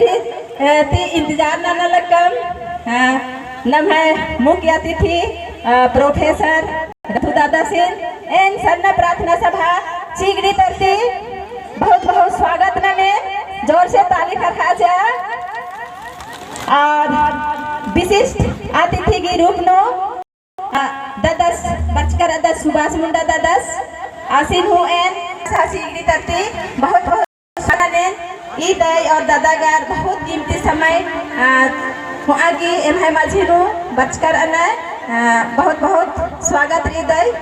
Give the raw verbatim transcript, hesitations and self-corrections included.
अ, ती इंतजार नना लक्कम, अ, नम्है मुख्य अतिथि, अ, प्रोफेसर रथु दादासिन, एन सरना प्रार्थना सभा चिगड़ी तरती बहुत बहुत स्वागत नने, जोर से ताली खरखा जा। और विशिष्ट अतिथि की रूप नू आ, ददस, बचकर ददस, सुभाष मुंडा ददस, आसिन हूँ एन, सासी इगड़ी तरती, बहुत, बहुत सारा ने, ई दई और दादागर बहुत कीमती समय, आ, हुआ की एम्है मझी नू बचकर अनय, आ, बहुत, बहुत स्वागत रई दई।